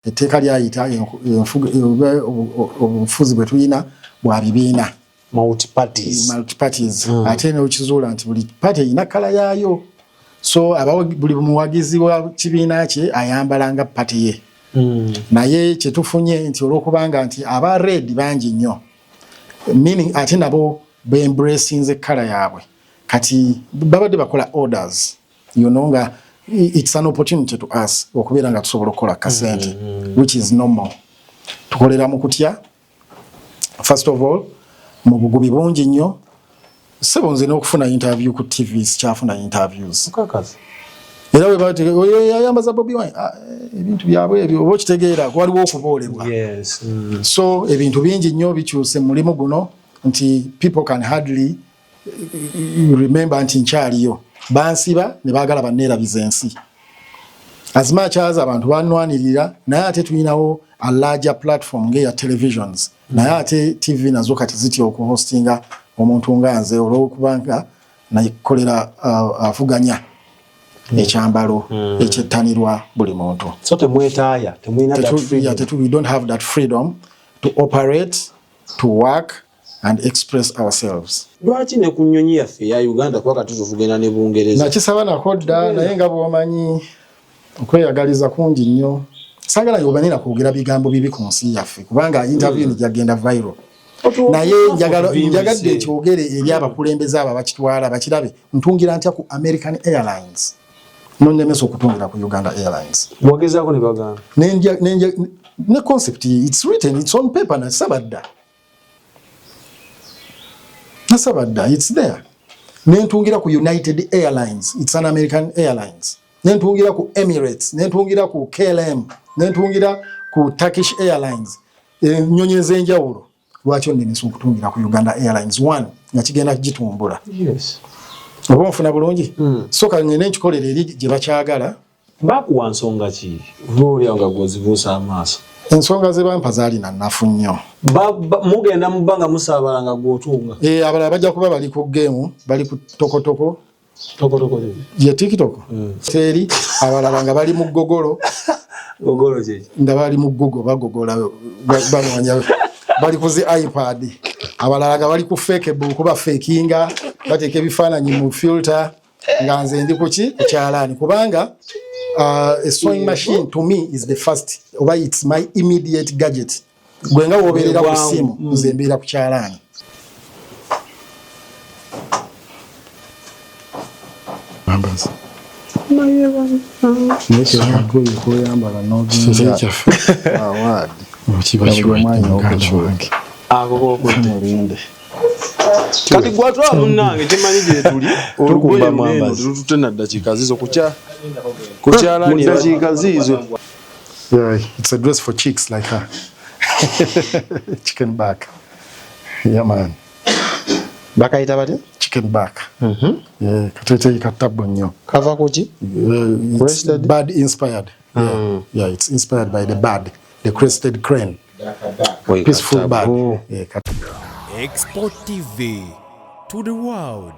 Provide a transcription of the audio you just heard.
Etteeka lyayita obufuzi bwe tulina bwa bibiina, multi-parties. Ate nokizuula nti buli party erina colour yaayo, so buli muwagizi wa kibiina kye ayambala nga party ye. Naye kyetufunye nti olwokubanga nti aba red bangi nnyo, meaning ate nabo beembracinze colour yaabwe, kati babadde bakola orders, nga it's an opportunity to us okubeera nga tusobola okukola kasente, which is normal. Tukolera mu kutya, first of all, mu bugubi bungi nnyo. Sebo, nze n'okufuna interview ku TV sikyafuna interviews. Mukakazi. Era weyayambaza Bobi Wine, ah, ebintu byabwe ebyo oba okitegeera waliwo okuboolebwa. So ebintu bingi nnyo bikyuse mu mulimu guno nti people can hardly remember nti nkyaliyo. Bansiba ne baagala banneerabiza ensi. As much as abantu banwanirira, naye ate tulinawo a larger platform ng'eya televisions, naye ate TV nazo kati zitya okuhostinga omuntu nga nze olwokubanga nakolera avuganya ekyambalo ekyettanirwa buli muntu. So temwetaaya, temulina that freedom. Yeah, we don't have that freedom to operate, to work and express ourselves. Lwaki ne ku nnyonyi yaffe eya Uganda, kuba kati tugenda ne Bungereza? Nakisaba nako dda, naye nga bw'omanyi okweyagaliza kungi nnyo, saagala yobanira kwogera bigambo bibi ku nsi yaffe, kubanga interview eno gyagenda viral, naye njagadde nkyogere eri abakulembeze abo abakitwala bakirabe. Ntungira ntya ku American Airlines, nonnemesa okutungira ku Uganda Airlines? Wagezaako ne bagamba? Ne concept, it's written, it's on paper. Nasaba dda, nasaba dda, it's there. Nentungira ku United Airlines, it's an American Airlines, nentungira ku Emirates, nentungira ku KLM, nentungira ku Turkish Airlines, ennyonyi ez'enjawulo. Lwaki onnemesa okutungira ku Uganda Airlines one nga kigenda kugitumbula? Oba onfuna bulungi? So kangende nkikolera eri gye bakyagala. Bakuwa nsonga ki? Oba nga gwozibuusa amaaso. Ensonga ze bampa zaali nanafu nnyo. Mugenda mu bbanga musaabala nga gwotunga. Eh, abalala bajja kuba bali ku game, bali ku tokotoko. Tokotoko? Ye TikTok teri. Abalala nga bali mu gogolo. Gogolo kyeki? Nga bali mu Google bagogola, banoonya, bali ku zi iPad. Abalala nga bali ku Facebook bafakinga, bateeka ebifaananyi mu filter, nga nze ndi kuki? Ku kyalaani. Kubanga a sewing machine to me is the first, oba it's my immediate gadget. Gwe nga wobeerera ku ssimu, nze mbeera ku kyalaani. Ambaza. Naye kekagoye koyambala n'ogenda award. Kiba Buli kiwedde, omwanya muganda okukyuka. wange. Ako kokudde. Mulinde. Kati gwatwala munnange, kyemanyi gye tuli olugoye Tukumba luno eno. mwambazi. Tetutute na ddakiika zizo kukyalaani. Mu ddakiika ziizo. Yeah, it's a dress for chicks like her. Chicken back. Yeah, man. Bakayita batya? Chicken back. Yeah, kateteeyi katabbu nnyo. Kava kuki? It's Crested? bird inspired. Yeah, it's inspired by the bird, the crested crane. Peaceful bird. Yeah. Export TV to the world.